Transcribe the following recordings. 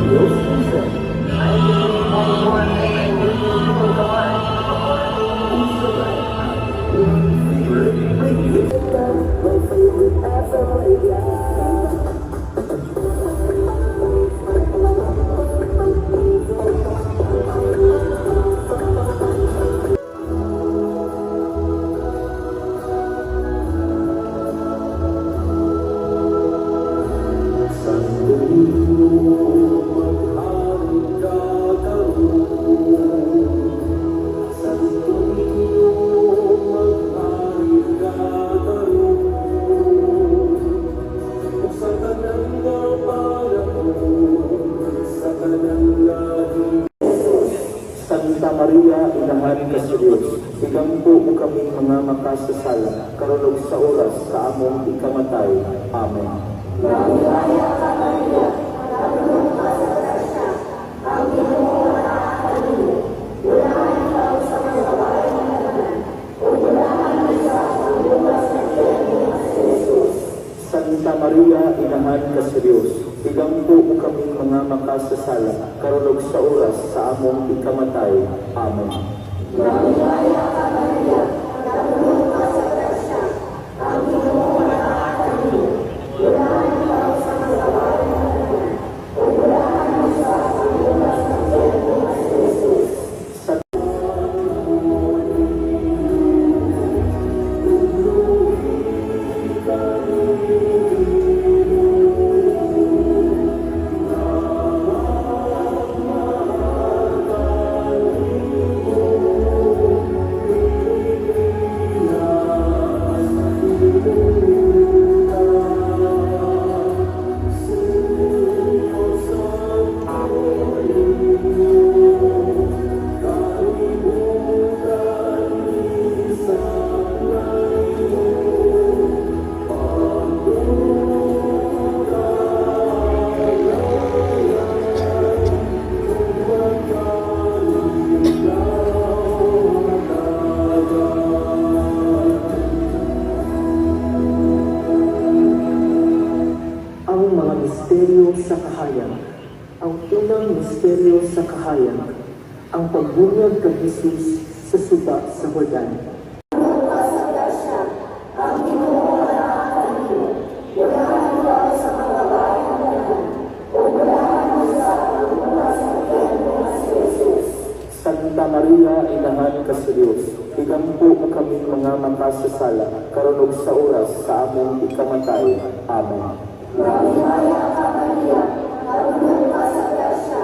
Radio Station. 93.1 FM Radio Favorite radio. My favorite FM radio. Santo maghari ka karon. Santo Niño, maghari ka karon. Ug sa tanan nga panahon, sa tanan nga Santa Maria, Inahan ka sa Dios, igampo mo kaming mga makasasala, karon ug sa oras sa among ikamatay. Amen. Maghimaya ka, Maria, napuno ka sa grasya, ang Ginoo naa kanimo. Bulahan ikaw sa mga babae nga tanan, ug bulahan usab ang bunga sa tiyan mo nga si Jesus. Santa Maria, Inahan ka sa Dios, igampo mo kaming mga makasasala, karon ug sa oras sa among ikamatay. Amen. Maghimaya ka, Maria, napuno ka sa grasya, ang Ginoo naa kanimo. Bulahan ikaw sa mga babae nga tanan, ug bulahan usab ang bunga sa tiyan mo nga si Jesus. Sa Kalibutan sa Ang mga misteryo sa kahayag. Ang unang misteryo sa kahayag, ang pagbunyag kay Jesus sa suba sa Jordan. Ka sa grasya, ang Ginoo naa kanimo. Bulahan ikaw sa mga babae nga tanan, ug bulahan usab ang bunga sa tiyan mo nga si Jesus. Santa Maria, Inahan ka sa Dios, igampo mo kaming mga makasasala, karon ug sa oras sa among ikamatay. Amen. Maghimaya ka, Maria, napuno ka sa grasya,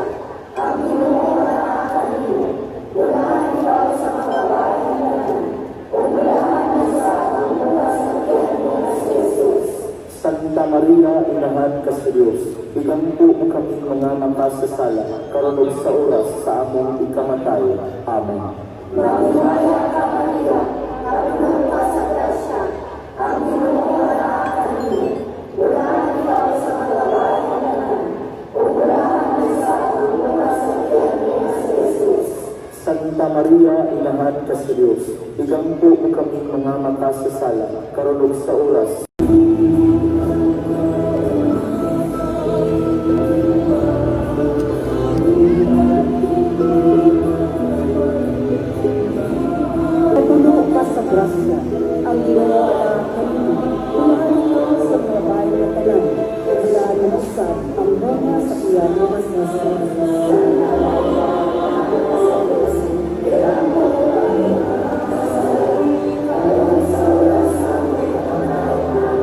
ang Ginoo naa kanimo. Bulahan ikaw sa mga babae nga tanan, ug bulahan usab ang bunga sa tiyan mo nga si Jesus. Santa Maria, Inahan ka sa Dios, igampo mo kaming mga makasasala, karon ug sa oras sa among ikamatay. Amen. Maghimaya ka, Maria, napuno ka sa grasya, ang Ginoo naa kanimo. Bulahan ikaw sa mga babae nga tanan, ug bulahan usab ang bunga sa tiyan mo nga si Jesus. Santa Maria, Inahan ka sa Dios, igampo mo kaming mga makasasala, karon ug sa oras Napuno ka sa grasya, ang Ginoo naa kanimo. Bulahan ikaw sa mga babae nga tanan, ug bulahan usab ang bunga sa tiyan mo nga si Jesus. Santa Maria, Inahan sa Dios, igampo mo kami mga makasasala, karon ug sa oras sa among ikamatay. Amen.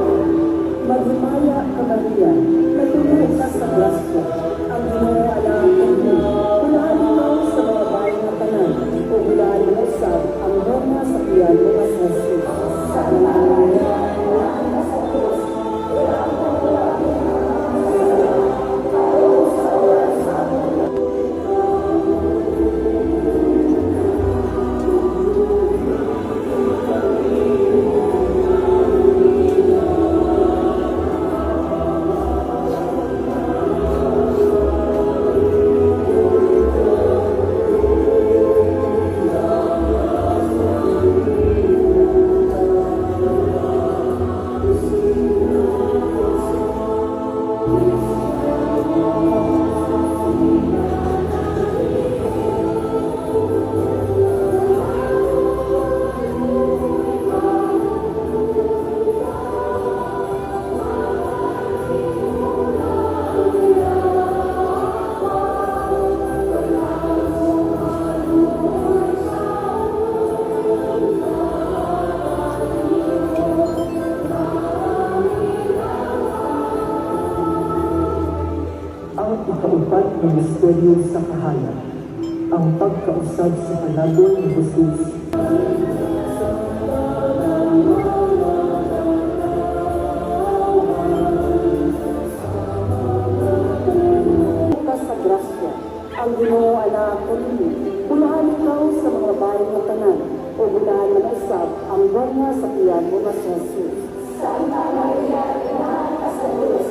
Maghimaya ka, Maria, napuno ka sa grasya, ang Ginoo naa kanimo. Bulahan ikaw sa mga babae nga tanan, ug bulahan usab ang bunga sa tiyan mo nga si Jesus. Santa Maria, Inahan sa Dios, igampo mo kami mga makasasala, karon ug sa oras sa among misteryo sa kahayag, ang pagkausab sa kalagon ni Jesus. Ka sa grasya, ang Ginoo anaa kanimo. Bulahan ikaw sa mga babae nga tanan, ug bulahan man usab ang bunga sa tiyan mo nga si Jesus. Santa Maria, Inahan ka sa Dios,